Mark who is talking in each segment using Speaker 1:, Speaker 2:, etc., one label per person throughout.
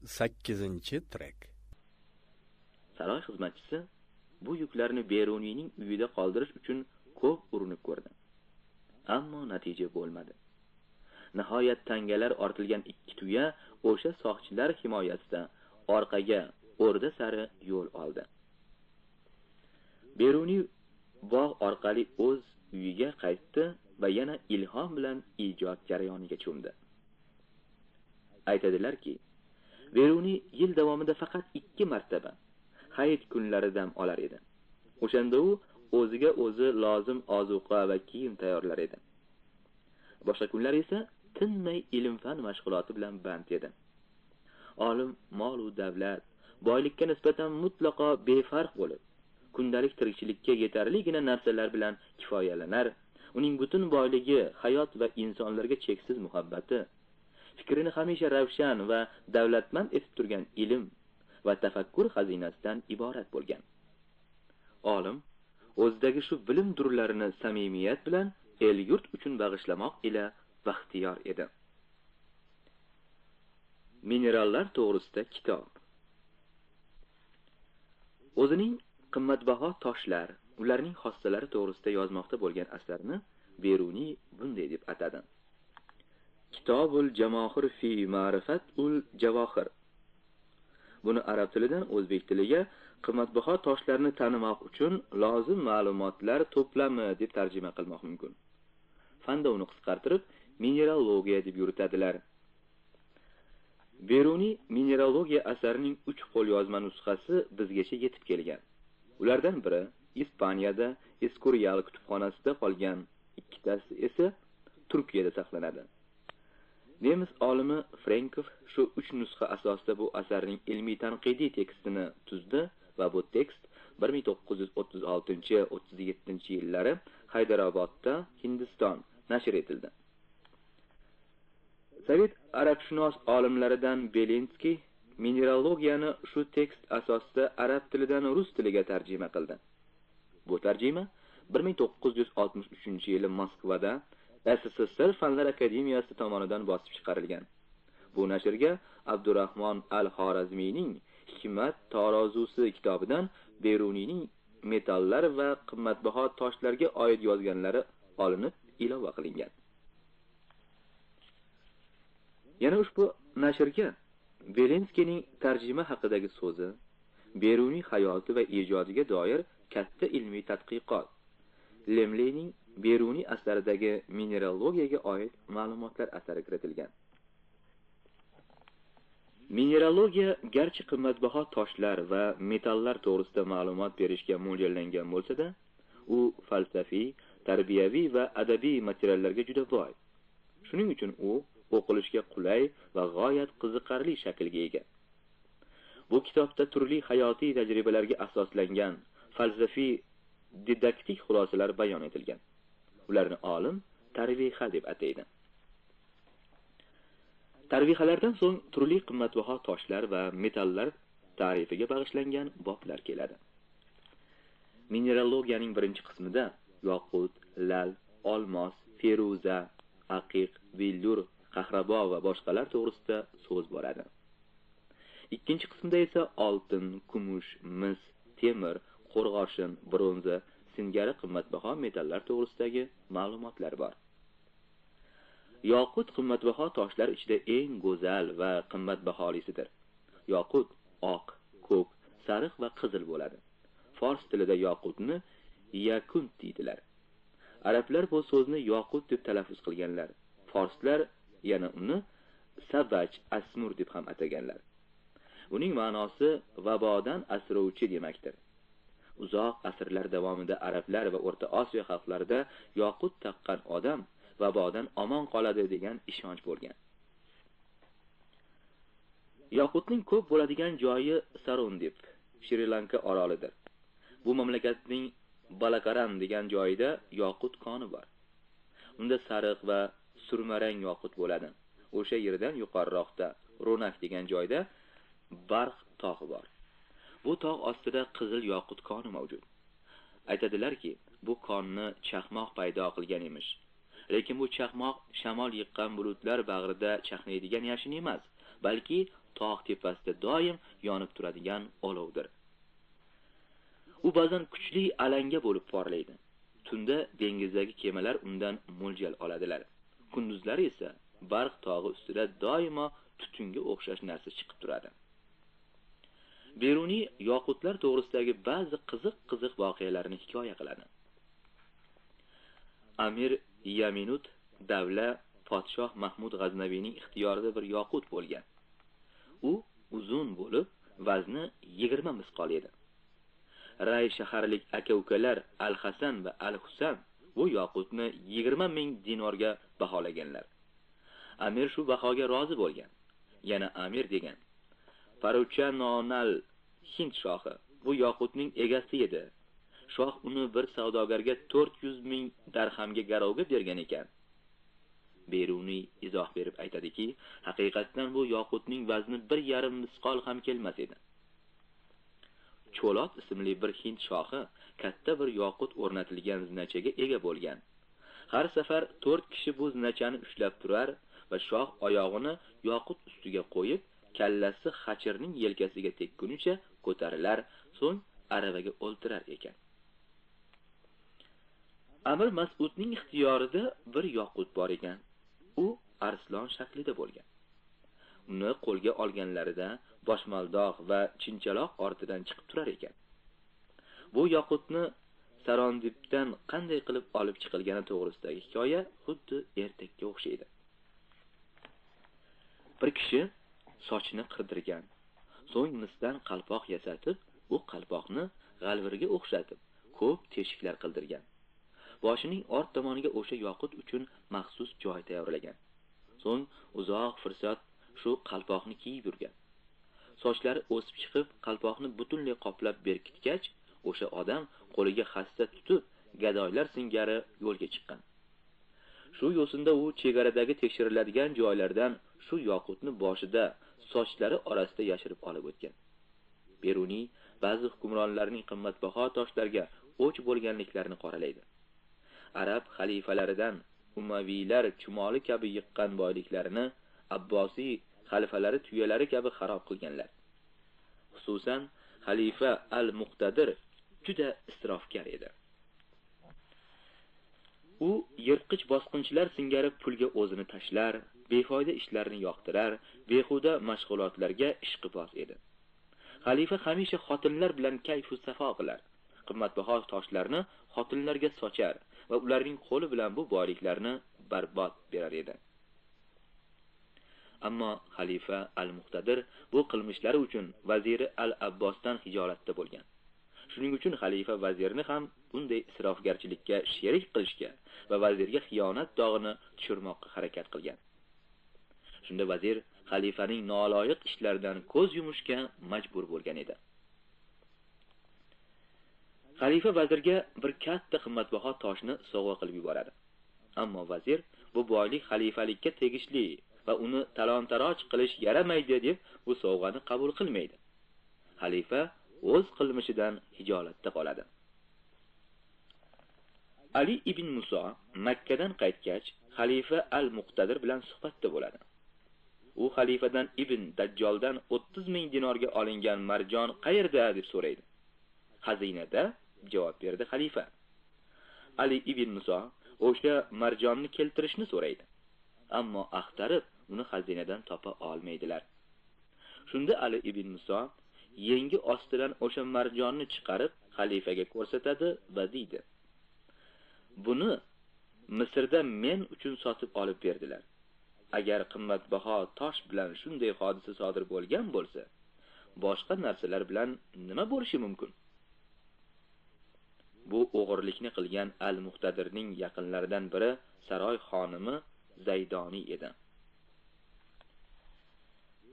Speaker 1: 8-trek.
Speaker 2: Saroy xizmatchisi bu yuklarni Beruniyning uyida qoldirish uchun ko'p urinib ko'rdi. Ammo natija bo'lmadi. Nihoyat tangalar ortilgan 2 tuya o'sha soqchilar himoyasida orqaga, o'rda sari yo'l oldi. Beruniy bog' orqali o'z uyiga qaytdi va yana ilhom bilan ijod jarayoniga cho'mdi. Aytadilarki, Beruniy yil davomida faqat 2 martaba hayit kunlari dam olar edi. O'shanda u o'ziga o'zi lozim ozuqa va kiyim tayyorlar edi. Boshqa kunlar esa tinmay ilm-fan mashg'uloti bilan band edi. Olim mol u davlat, boylikka nisbatan mutlaqo befarq bo'lib, kundalik tirikchilikka yetarligina narsalar bilan kifoyalanar. Uning butun boyligi hayot va insonlarga cheksiz muhabbati, fikrini hamisha ravshan va davlatmand etib turgan ilm va tafakkur xazinasidan iborat bo'lgan. Olim o'zidagi shu bilim durlarini samimiyat bilan el-yurt uchun bag'ishlamoq ila baxtiyor edi. Minerallar to'g'risida kitob. O'zining qimmatbaho toshlar, ularning xossalari to'g'risida yozmoqda bo'lgan asarni Beruniy bunday deb atadi: Kitobul Jamohir fi ma'rifat ul javohir. Buni arab tilidan o'zbek tiliga qimmatbaho toshlarni tanimoq uchun lozim ma'lumotlar to'plami deb tarjima qilmoq mumkin. Fanda uni qisqartirib mineralogiya deb yuritadilar. Beruniy mineralogiya asarining 3 qo'lyozma nusxasi bizgacha yetib kelgan. Ulardan biri Ispaniyada Eskurial kutubxonasida qolgan, ikkitasi esa Turkiyada saqlanadi. Nemis olimi Frenkov shu 3 nusxa asosida bu asarning ilmiy tanqidiy tekstini tuzdi va bu tekst 1936-37 yillari Haydarobodda, Hindiston nashr etildi. Sovet arabshunos olimlaridan Belinskiy mineralogiyani shu tekst asosida arab tilidan rus tiliga tarjima qildi. Bu tarjima 1963-yili Moskvada SSSR Fanlar Akademiyasi tomonidan bosib chiqarilgan. Bu nashrga Abdurrahmon al-Xorazmiyning Hikmat tarozusi kitobidan Beruniyning metallar va qimmatbaho toshlarga oid yozganlari olinib ilova qilingan. Yana ushbu nashrga Belinskiyning tarjima haqidagi so'zi, Beruniy hayoti va ijodiga doir katta ilmiy tadqiqot, Lemleyning Beruniy asaridagi mineralogiyaga oid ma'lumotlar asari kiritilgan. Mineralogiya garchi qimmatbaho toshlar va metallar to'g'risida ma'lumot berishga mo'ljallangan bo'lsa-da, u falsafiy, tarbiyaviy va adabiy materiallarga juda boy. Shuning uchun u o'qilishga qulay va g'oyat qiziqarli shaklga ega. Bu kitobda turli hayotiy tajribalarga asoslangan falsafiy didaktik xulosalar bayon etilgan. Ularni olim tarviha deb ataydi. Tarvihalardan so'ng turli qimmatbaho toshlar va metallar ta'rifiga bag'ishlangan boblar keladi. Mineralogiyaning birinchi qismida yoqut, lal, olmos, feruza, aqiq, billur, qahrabo va boshqalar to'g'risida so'z boradi. Ikkinchi qismda esa oltin, kumush, mis, temir, qo'rg'oshin, bronza singari qimmatbaho metallar to'g'risidagi ma'lumotlar bor. Yoqut qimmatbaho toshlar ichida eng go'zal va qimmatbaholisidir. Yoqut oq, ko'k, sariq va qizil bo'ladi. Fors tilida yoqutni yakunt deydilar. Arablar bu so'zni yoqut deb talaffuz qilganlar. Forslar yana uni sabaj asmur deb ham ataganlar. Uning ma'nosi vabodan asrovchi demakdir. Uzoq asrlar davomida arablar va O'rta Osiyo xalqlarida yoqut taqqan odam vabodan omon qoladi degan ishonch bo'lgan. Yoqutning ko'p bo'ladigan joyi Sarondip, Shri-Lanka orolidir. Bu mamlakatning Balakaran degan joyida yoqut koni bor. Unda sariq va surmarang yoqut bo'ladi. O'sha yerdan yuqoriroqda Ronak degan joyda Barx tog'i bor. Bu tog' ostida qizil yoqut koni mavjud. Aytadilarki, bu konni chaqmoq paydo qilgan emish. Lekin bu chaqmoq shamol yiqqan bulutlar bag'rida chaqnaydigan yashin emas, balki tog' tepasida doim yonib turadigan olovdir. U ba'zan kuchli alanga bo'lib porlaydi. Tunda dengizdagi kemalar undan mo'ljal oladilar. Kunduzlari esa Barq tog'i ustida doimo tutunga o'xshash narsa chiqib turadi. Beruniy yoqutlar to'g'risidagi ba'zi qiziq-qiziq voqealarni hikoya qiladi. Amir Yaminut Davla podshoh Mahmud G'aznaviyning ixtiyorida bir yoqut bo'lgan. U uzun bo'lib, vazni 20 misqol edi. Ray shaharlik aka-ukalar Al-Hasan va Al-Husan bu yoqutni 20 ming dinorga baholaganlar. Amir shu bahoga rozi bo'lgan. Yana amir degan: Paruchanonal Hind shohi bu yoqutning egasi edi. Shoh uni bir savdogarga 400 ming darhamga garovga bergan ekan. Beruniy izoh berib aytadiki, haqiqatdan bu yoqutning vazni 1,5 misqol ham kelmas edi. Cho'lot ismli bir hind shohi katta bir yoqut o'rnatilgan zinachaga ega bo'lgan. Har safar 4 kishi bu zinachani ushlab turar va shoh oyog'ini yoqut ustiga qo'yib, kallasi xachirning yelkasiga tekkunicha ko'tarilar, so'ng aravaga o'ltirar ekan. Amir Mas'udning ixtiyorida bir yoqut bor ekan. U arslon shaklida bo'lgan. Uni qo'lga olganlarida boshmaldoq va chinchaloq ortidan chiqib turar ekan. Bu yoqutni Sarondibdan qanday qilib olib chiqilgani to'g'risidagi hikoya xuddi ertakka o'xshaydi. Bir kishi sochini qirdirgan, so'ng misdan qalpoq yasatib, u qalpoqni g'alvirga o'xshatib, ko'p teshiklar qildirgan. Boshining ort tomoniga o'sha yoqut uchun maxsus joy tayyorlagan. So'ng uzoq fursat shu qalpoqni kiyib yurgan. Sochlari o'sib chiqib, qalpoqni butunlay qoplab berkitgach, o'sha odam qo'liga hassa tutib, gadoylar singari yo'lga chiqqan. Shu yo'sinda u chegaradagi tekshiriladigan joylardan shu yoqutni boshida, sochlari orasida yashirib olib o'tgan. Beruniy ba'zi hukmronlarning qimmatbaho toshlarga o'ch bo'lganliklarini qoralaydi. Arab xalifalaridan Umaviylar chumoli kabi yiqqan boyliklarini Abbosiy xalifalari tuyalari kabi xarob qilganlar. Xususan, xalifa Al-Muqtadir juda isrofgar edi. U yirtqich bosqinchilar singari pulga o'zini tashlar, befoyda ishlarni yoqtirar, behuda mashg'ulotlarga ishqiboz edi. Xalifa hamisha xotinlar bilan kayfu safo qilar, qimmatbaho toshlarni xotinlarga sochar va ularning qo'li bilan bu boyliklarni barbod berar edi. Ammo xalifa Al-Muqtadir bu qilmishlari uchun vaziri Al-Abbosdan hijolatda bo'lgan. Shuning uchun xalifa vazirni ham bunday isrofgarchilikka sherik qilishga va vazirga xiyonat dog'ini tushirmoqqa harakat qilgan. Shunda vazir xalifaning noloyiq ishlaridan ko'z yumishga majbur bo'lgan edi. Xalifa vazirga bir katta qimmatbaho toshni sovg'a qilib yuboradi. Ammo vazir bu boylik xalifalikka tegishli va uni talon-taroj qilish yaramaydi deb bu sovg'ani qabul qilmaydi. Xalifa o'z qilmishidan hijolatda qoladi. Ali ibn Muso Makkadan qaytgach, xalifa Al-Muqtadir bilan suhbatda bo'ladi. U xalifadan Ibn Dajjoldan 30 ming dinorga olingan marjon qayerda deb so'raydi. Xazinada, javob berdi xalifa. Ali ibn Muso o'sha marjonni keltirishni so'raydi. Ammo axtarib uni xazinadan topa olmaydilar. Shunda Ali ibn Muso yengi ostidan o'sha marjonni chiqarib xalifaga ko'rsatadi va deydi: "Buni Misrda men uchun sotib olib berdilar. Agar qimmatbaho tosh bilan shunday hodisa sodir bo'lgan bo'lsa, boshqa narsalar bilan nima bo'lishi mumkin?" Bu o'g'irlikni qilgan Al-Muqtadirning yaqinlaridan biri saroy xonimi Zaydoniy edi.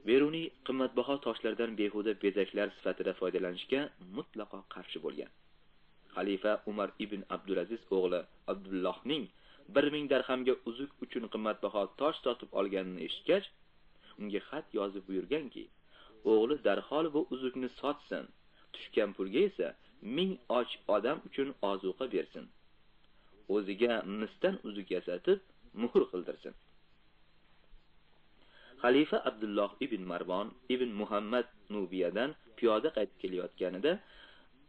Speaker 2: Beruniy qimmatbaho toshlardan behuda bezaklar sifatida foydalanishga mutlaqo qarshi bo'lgan. Xalifa Umar ibn Abdulaziz o'g'li Abdullohning 1000 dirhamga uzuk uchun qimmatbaho tosh sotib olganini eshitgach, unga xat yozib buyurganki, o'g'li darhol bu uzukni sotsin, tushgan pulga esa 1000 och odam uchun ozuqa bersin. O'ziga misdan uzuk yasatib, muhr qildirsin. Xalifa Abdulloh ibn Marvon ibn Muhammad Nubiyadan piyoda qaytib kelayotganida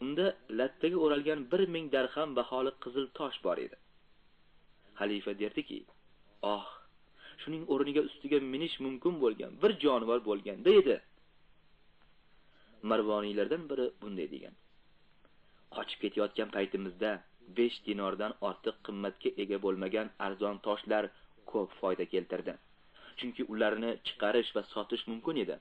Speaker 2: unda lattaga o'ralgan 1000 dirham baholi qizil tosh bor edi. Xalifa derdiki: "Oh, shuning o'rniga ustiga minish mumkin bo'lgan bir jonivor bo'lganda edi." Marvoniylardan biri bunday degan: "Qochib ketayotgan paytimizda 5 dinordan ortiq qimmatga ega bo'lmagan arzon toshlar ko'p foyda keltirdi. Chunki ularni chiqarish va sotish mumkin edi.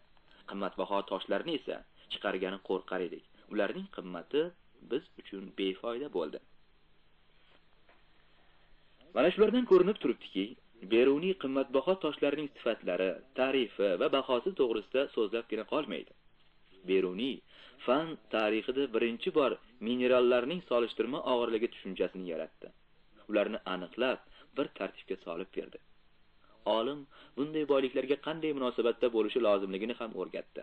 Speaker 2: Qimmatbaho toshlarni esa chiqargani qo'rqar edik. Ularning qimmati biz uchun befoyda bo'ldi." Mana shulardan ko'rinib turibdiki, Beruniy qimmatbaho toshlarning sifatlari, tarifi va bahosi to'g'risida so'zlabgina qolmaydi. Beruniy fan tarixida birinchi bor minerallarning solishtirma og'irligi tushunchasini yaratdi. Ularni aniqlab, bir tartibga solib berdi. Olim bunday boyliklarga qanday munosabatda bo'lishi lozimligini ham o'rgatdi.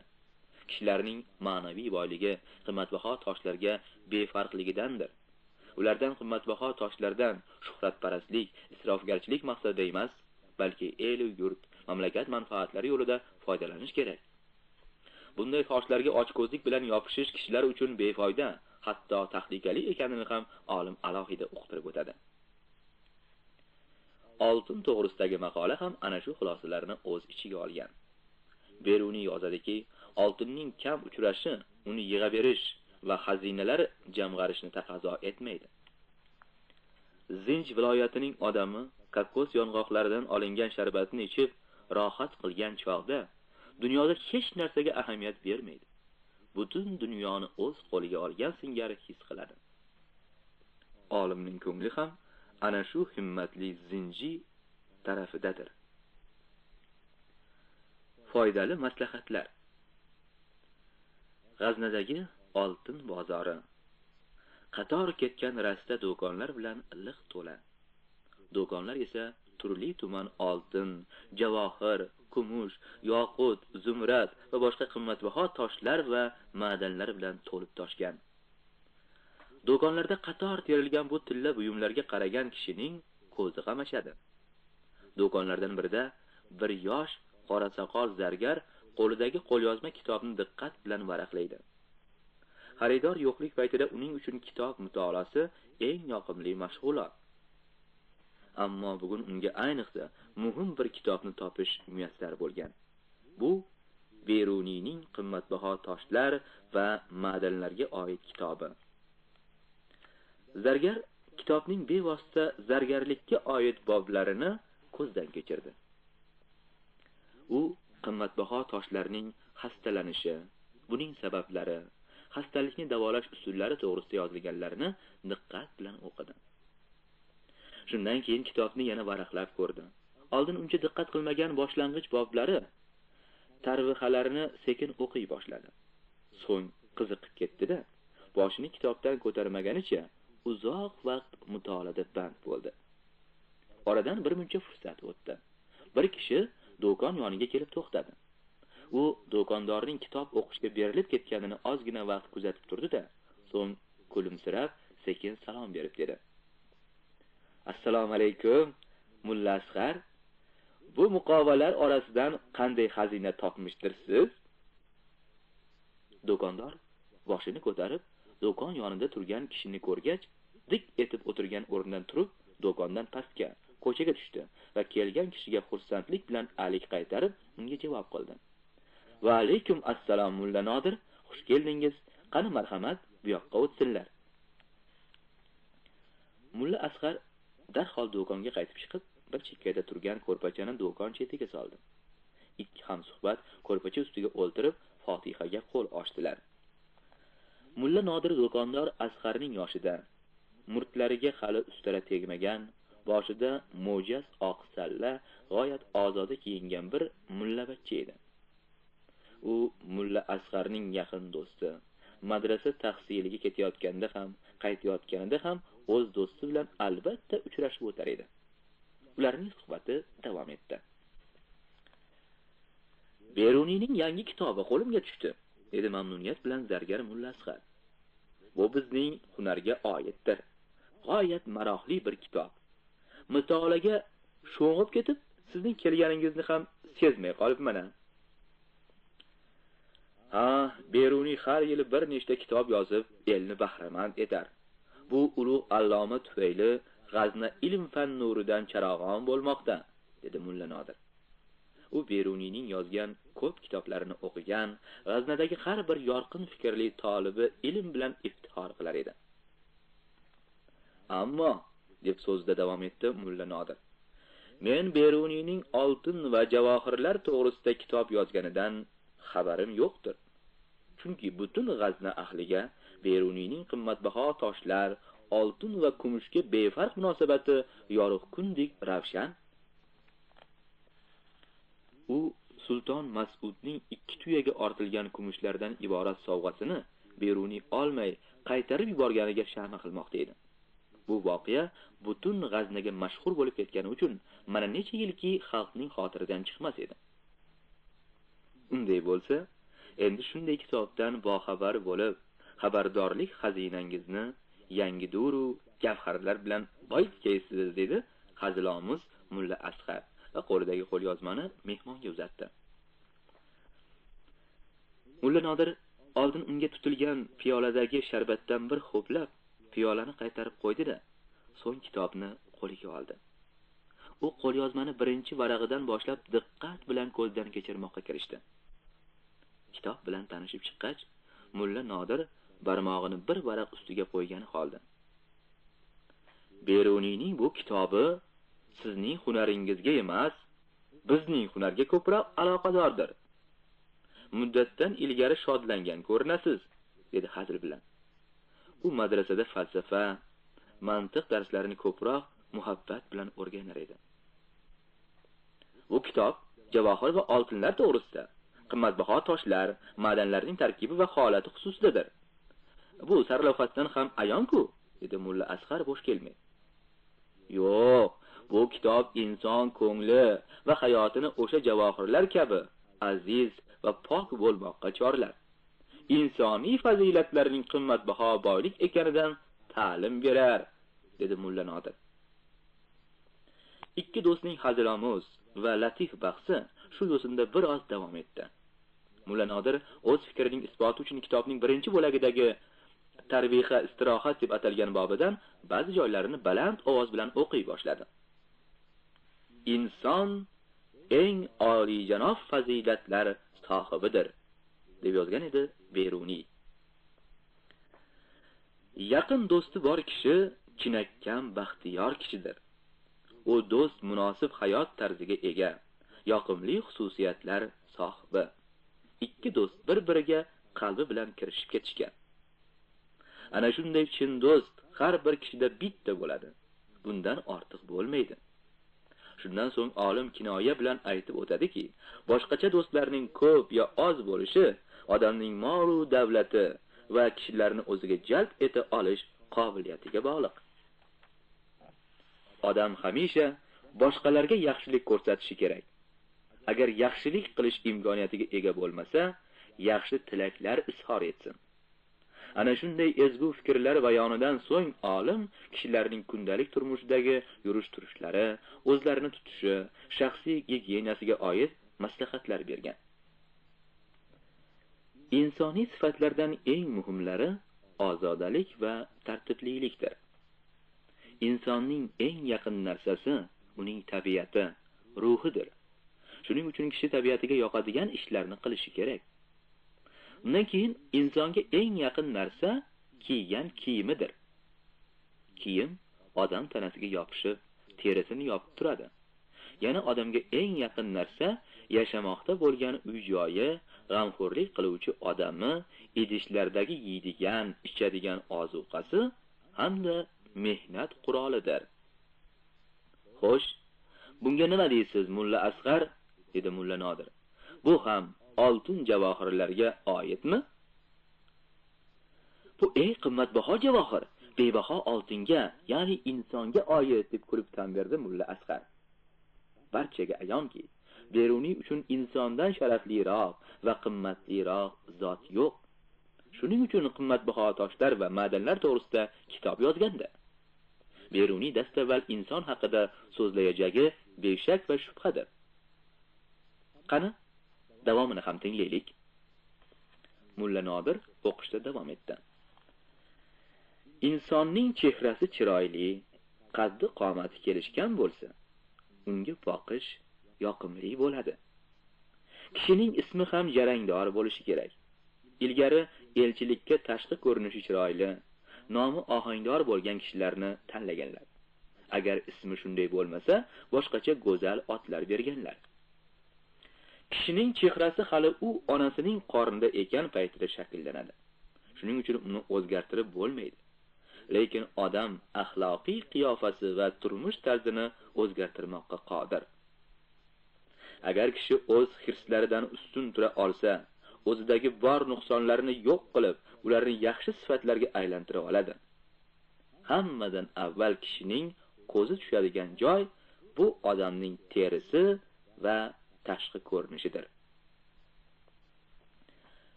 Speaker 2: Kishilarning ma'naviy boyligi qimmatbaho toshlarga befarqligidandir. Ulardan qimmatbaho toshlardan shuhratparastlik, isrofgarchilik maqsadida emas, balki el yurt, mamlakat manfaatlari yo'lida foydalanish kerak. Bunday toshlarga ochko'zlik bilan yopishish kishilar uchun befoyda, hatto tahlikali ekanini ham olim alohida uqtirib o'tadi. Oltin to'g'risidagi maqola ham ana shu xulosalarni o'z ichiga olgan. Beruniy yozadiki, oltinning kam uchrashi uni yig'averish va xazinalar jamg'arishni taqozo etmaydi. Zinj viloyatining odami kokos yong'oqlaridan olingan sharbatni ichib rohat qilgan chog'da dunyoda hech narsaga ahamiyat bermaydi. Butun dunyoni o'z qo'liga olgan singari his qiladi. Olimning ko'ngli ham ana shu himmatli zinji tarafidadir. Foydali maslahatlar. G'aznadagi oltin bozori qator ketgan rasta do'konlar bilan liq to'la. Do'konlar esa turli tuman oltin, javohir, kumush, yoqut, zumrad va boshqa qimmatbaho toshlar va ma'danlar bilan to'lib toshgan. Do'konlarda qator terilgan bu tilla buyumlarga qaragan kishining ko'zi qamashadi. Do'konlardan birida bir yosh qorasoqol zargar qo'lidagi qo'lyozma kitobni diqqat bilan varaqlaydi. Xaridor yo'qlik paytida uning uchun kitob mutolaasi eng yoqimli mashg'ulot. Ammo bugun unga ayniqsa muhim bir kitobni topish muyassar bo'lgan. Bu Beruniyning qimmatbaho toshlar va ma'danlarga oid kitobi. Zargar kitobning bevosita zargarlikka oid boblarini ko'zdan kechirdi. U qimmatbaho toshlarning xastalanishi, buning sabablari, xastalikni davolash usullari to'g'risida yozilganlarini diqqat bilan o'qidi. Shundan keyin kitobni yana varaqlab ko'rdi. Oldin uncha diqqat qilmagan boshlang'ich boblari tarvihalarini sekin o'qiy boshladi. So'ng qiziqib ketdi-da, boshini kitobdan ko'tarmaganicha uzoq vaqt mutolaada band bo'ldi. Oradan bir muncha fursat o'tdi. Bir kishi do'kon yoniga kelib to'xtadi. U do'kondorning kitob o'qishga berilib ketganini ozgina vaqt kuzatib turdi-da, so'ng kulimsirab sekin salom berib dedi: "Assalomu alaykum, Mulla Asqar. Bu muqovalar orasidan qanday xazina topmishdirsiz?" Do'kondor boshini ko'tarib, do'kon yonida turgan kishini ko'rgach, dik etib o'tirgan o'rnidan turib, do'kondan pastga, ko'chaga tushdi va kelgan kishiga xursandlik bilan alik qaytarib, unga javob qildi: "Va alaykum assalom, Mulla Nodir, xush keldingiz. Qani marhamat, bu yoqqa o'tsinlar." Mulla Asqar darhol do'konga qaytib chiqib, bir chekkada turgan ko'rpachani do'kon chetiga soldi. Ikki hamsuhbat ko'rpacha ustiga o'ltirib, fotihaga qo'l ochdilar. Mulla Nodir do'kondor Asqarning yoshida, murtlariga hali ustara tegmagan, boshida mo'jaz oq salla, g'oyat ozoda kiyingan bir mullabachcha edi. U Mulla Asqarning yaqin do'sti. Madrasa tahsiliga ketayotganda ham, qaytayotganida ham o'z do'sti bilan albatta uchrashib o'tar edi. Ularning suhbati davom etdi. "Beruniyning yangi kitobi qo'limga tushdi", dedi mamnuniyat bilan zargar Mulla Asqar. "Bu bizning hunarga oiddir. G'oyat maroqli bir kitob. Mutolaga sho'ng'ib ketib, sizning kelganingizni ham Sezmay qolibman. Ha, Beruniy har yili bir nechta kitob yozib, elni bahramand etar. Bu ulug' alloma tufayli G'azna ilm fan nuridan charog'on bo'lmoqda, dedi Mulla Nodir. U Beruniyning yozgan ko'p kitoblarini o'qigan, G'aznadagi har bir yorqin fikrli tolibi ilm bilan iftixor qilar edi. Ammo, deb so'zda davom etdi Mulla Nodir, men Beruniyning oltin va javohirlar to'g'risida kitob yozganidan xabarim yo'qdir. Chunki butun G'azna ahliga Beruniyning qimmatbaho toshlar, oltin va kumushga befarq munosabati yorug' kundek ravshan. U Sulton Mas'udning 2 tuyaga ortilgan kumushlardan iborat sovg'asini Beruniy olmay qaytarib yuborganiga shama qilmoqda edi. Bu voqea butun G'aznaga mashhur bo'lib ketgani uchun mana necha yilki xalqning xotiridan chiqmas edi. Unday bo'lsa, endi shunday kitobdan boxabar bo'lib, xabardorlik xazinangizni yangi duru gavharlar bilan boyitgaysiz, dedi hazilomuz Mulla Asqar va qo'lidagi qo'lyozmani mehmonga uzatdi. Mulla Nodir oldin unga tutilgan piyoladagi sharbatdan bir ho'plab, piyolani qaytarib qo'ydi-da, so'ng kitobni qo'liga oldi. U qo'lyozmani birinchi varag'idan boshlab diqqat bilan ko'zdan kechirmoqqa kirishdi. Kitob bilan tanishib chiqqach, Mulla Nodir barmog'ini bir varaq ustiga qo'ygani holda, Beruniyning bu kitobi sizning hunaringizga emas, bizning hunarga ko'proq aloqadordir. Muddatdan ilgari shodlangan ko'rinasiz, dedi hazil bilan. U madrasada falsafa, mantiq darslarini ko'proq muhabbat bilan o'rganar edi. Bu kitob javohir va oltinlar to'g'risida, qimmatbaho toshlar, ma'danlarning tarkibi va holati xususidadir. Bu sarlavhasidan ham ayonku, dedi Mulla Asqar bo'sh kelmay. Yo'q, bu kitob inson ko'ngli va hayotini o'sha javohirlar kabi aziz va pok bo'lmoqqa chorlar. Insoniy fazilatlarning qimmatbaho boylik ekanidan ta'lim berar, dedi Mulla Nodir. Ikki do'stning hazilomuz va latif bahsi shu yo'sinda biroz davom etdi. Mulla Nodir o'z fikrining isboti uchun kitobning birinchi bo'lagidagi tarbiha istirohat deb atalgan bobidan ba'zi joylarini baland ovoz bilan o'qiy boshladi. Inson eng oliyjanob fazilatlar sohibidir, deb yozgan edi Beruniy. Yaqin do'sti bor kishi chinakam baxtiyor kishidir. U do'st munosib hayot tarziga ega, yoqimli xususiyatlar sohibi. Ikki do'st bir-biriga qalbi bilan kirishib ketishgan. Ana shunday chin do'st har bir kishida bitta bo'ladi. Bundan ortiq bo'lmaydi. Shundan so'ng olim kinoya bilan aytib o'tadiki, boshqacha do'stlarning ko'p yo oz bo'lishi odamning mol u davlati va kishilarni o'ziga jalb eta olish qobiliyatiga bog'liq. Odam hamisha boshqalarga yaxshilik ko'rsatishi kerak. Agar yaxshilik qilish imkoniyatiga ega bo'lmasa, yaxshi tilaklar izhor etsin. Ana shunday ezgu fikrlar bayonidan so'ng olim kishilarning kundalik turmushidagi yurish-turishlari, o'zlarini tutishi, shaxsiy gigiyenasiga oid maslahatlar bergan. Insoniy sifatlardan eng muhimlari ozodalik va tartiblilikdir. Insonning eng yaqin narsasi uning tabiati, ruhidir. Shuning uchun kishi tabiatiga yoqadigan ishlarni qilishi kerak. Undan keyin insonga eng yaqin narsa kiygan kiyimidir. Kiyim odam tanasiga yopishib, terisini yopib turadi. Yana odamga eng yaqin narsa yashamoqda bo'lgan uy-joyi, g'amxo'rlik qiluvchi odami, idishlardagi yeydigan, ichadigan ozuqasi hamda mehnat qurolidir. Xo'sh, bunga nima deysiz, Mulla Asqar? Dedi Mulla Nodir. Bu ham oltin javohirlarga oidmi? Bu eng qimmatbaho javohir, bebaho oltinga, ya'ni insonga oid, deb kulib tan berdi Mulla Asqar. Barchaga ayonki, Beruniy uchun insondan sharafliroq va qimmatliroq zot yo'q. Shuning uchun qimmatbaho toshlar va ma'danlar to'g'risida kitob yozganda. Beruniy dastavval inson haqida so'zlayajagi beshak va shubhadir. Qani, davomini ham tinglaylik. Mulla Nodir o'qishda davom etdi. Insonning chehrasi chiroyli, qaddi qomati kelishgan bo'lsa, unga boqish yoqimli bo'ladi. Kishining ismi ham jarangdor bo'lishi kerak. Ilgari elchilikka tashqi ko'rinishi chiroyli, nomi ohangdor bo'lgan kishilarni tanlaganlar. Agar ismi shunday bo'lmasa, boshqacha go'zal otlar berganlar. Kishining chehrasi hali u onasining qornida ekan paytida shakllanadi. Shuning uchun uni o'zgartirib bo'lmaydi. Lekin odam axloqiy qiyofasi va turmush tarzini o'zgartirmoqqa qodir. Agar kishi o'z hirslaridan ustun tura olsa, o'zidagi bor nuqsonlarni yo'q qilib, ularni yaxshi sifatlarga aylantira oladi. Hammadan avval kishining ko'zi tushadigan joy bu odamning terisi va tashqi ko'rinishidir.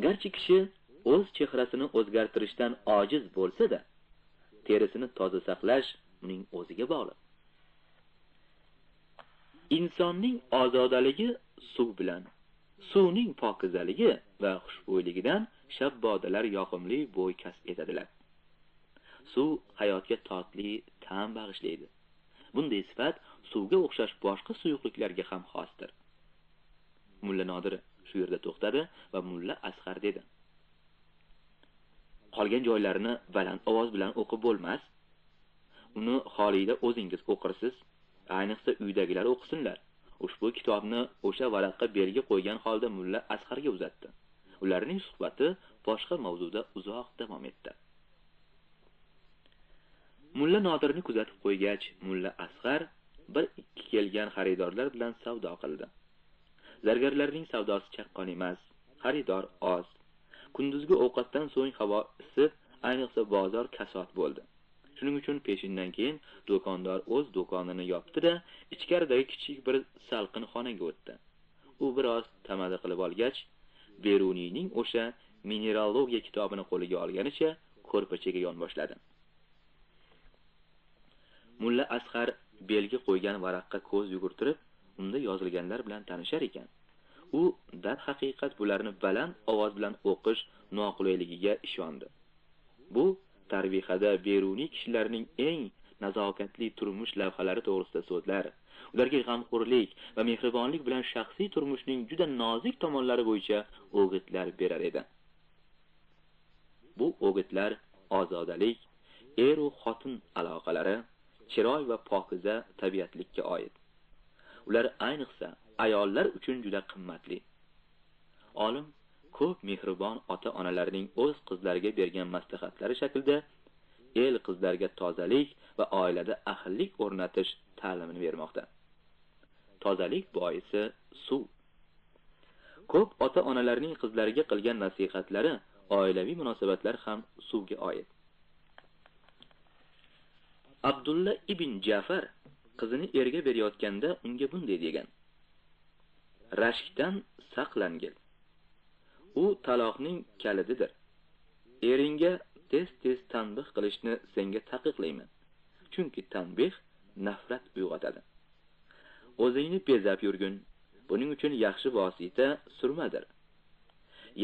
Speaker 2: Garchi kishi o'z chehrasini o'zgartirishdan ojiz bo'lsa-da, terisini toza saqlash uning o'ziga bog'liq. Insonning ozodaligi suv bilan, suvning pokizaligi va xushbo'yligidan shabbodalar yoqimli bo'y kasb etadilar. Suv hayotga totli ta'm bag'ishlaydi. Bunday sifat suvga o'xshash boshqa suyuqliklarga ham xosdir. Mulla Nodir shu yerda to'xtadi va Mulla Asqar dedi: Qolgan joylarini baland ovoz bilan o'qib bo'lmas. Uni xoliyda o'zingiz o'qirsiz, ayniqsa uydagilar o'qisinlar. Ushbu kitobni o'sha varaqqa belgi qo'ygan holda Mulla Asqarga uzatdi. Ularning suhbati boshqa mavzuda uzoq davom etdi. Mulla Nodirni kuzatib qo'ygach, Mulla Asqar bir ikki kelgan xaridorlar bilan savdo qildi. Zargarlarning savdosi chaqqon emas, xaridor oz. Kunduzgi ovqatdan so'ng havo isib, ayniqsa bozor kasod bo'ldi. Shuning uchun peshindan keyin do'kondor o'z do'konini yopdi-da, ichkaridagi kichik bir salqin xonaga o'tdi. U biroz tamada qilib olgach, Beruniyning o'sha mineralogiya kitobini qo'liga olganicha ko'rpachaga yonboshladi. Mulla Asqar belgi qo'ygan varaqqa ko'z yugurtirib, unda yozilganlar bilan tanishar ekan. U darhaqiqat bularni baland ovoz bilan o'qish noqulayligiga ishondi. Bu tarvihada Beruniy kishilarning eng nazokatli turmush lavhalari to'g'risida so'zlar, ularga g'amxo'rlik va mehribonlik bilan shaxsiy turmushning juda nozik tomonlari bo'yicha o'g'itlar berar edi. Bu o'g'itlar ozodalik, er u xotin aloqalari, chiroy va pokiza tabiatlikka oid. Ular ayniqsa ayollar uchun juda qimmatli. Olim ko'p mehribon ota-onalarning o'z qizlariga bergan maslahatlari shaklida el qizlarga tozalik va oilada ahillik o'rnatish ta'limini bermoqda. Tozalik boisi suv. Ko'p ota-onalarning qizlariga qilgan nasihatlari, oilaviy munosabatlar ham suvga oid. Abdulla ibn Jafar qizini erga berayotganda unga bunday degan: Rashkdan saqlangil. U taloqning kalididir. Eringga tez-tez tanbih qilishni senga taqiqlayman. Chunki tanbih nafrat uyg'otadi. O'zingni bezab yurgin. Buning uchun yaxshi vosita surmadir.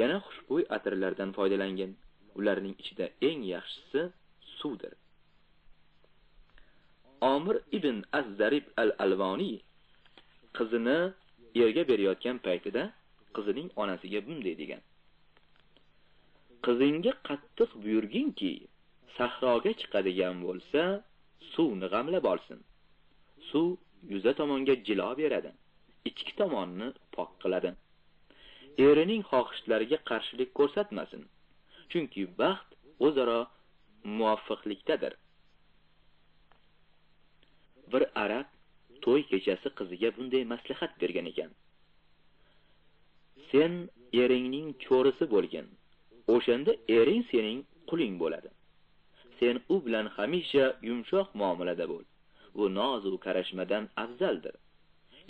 Speaker 2: Yana xushbo'y atirlardan foydalangin. Ularning ichida eng yaxshisi suvdir. Omir ibn Az-Zarib al-Alvoniy qizini erga berayotgan paytida qizining onasiga bunday degan: Qizingga qattiq buyurginki, sahroga chiqadigan bo'lsa, suvni g'amlab olsin. Suv yuza tomonga jilo beradi, ichki tomonni pok qiladi. Erining xohishlariga qarshilik ko'rsatmasin, chunki baxt o'zaro muvofiqlikdadir. Bir arab to'y kechasi qiziga bunday maslahat bergan ekan: Sen eringning cho'risi bo'lgin, o'shanda ering sening quling bo'ladi. Sen u bilan hamisha yumshoq muomalada bo'l. Bu noz u karashmadan afzaldir.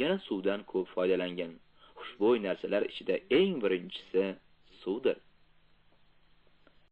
Speaker 2: Yana suvdan ko'p foydalangan. Xushbo'y narsalar ichida eng birinchisi suvdir.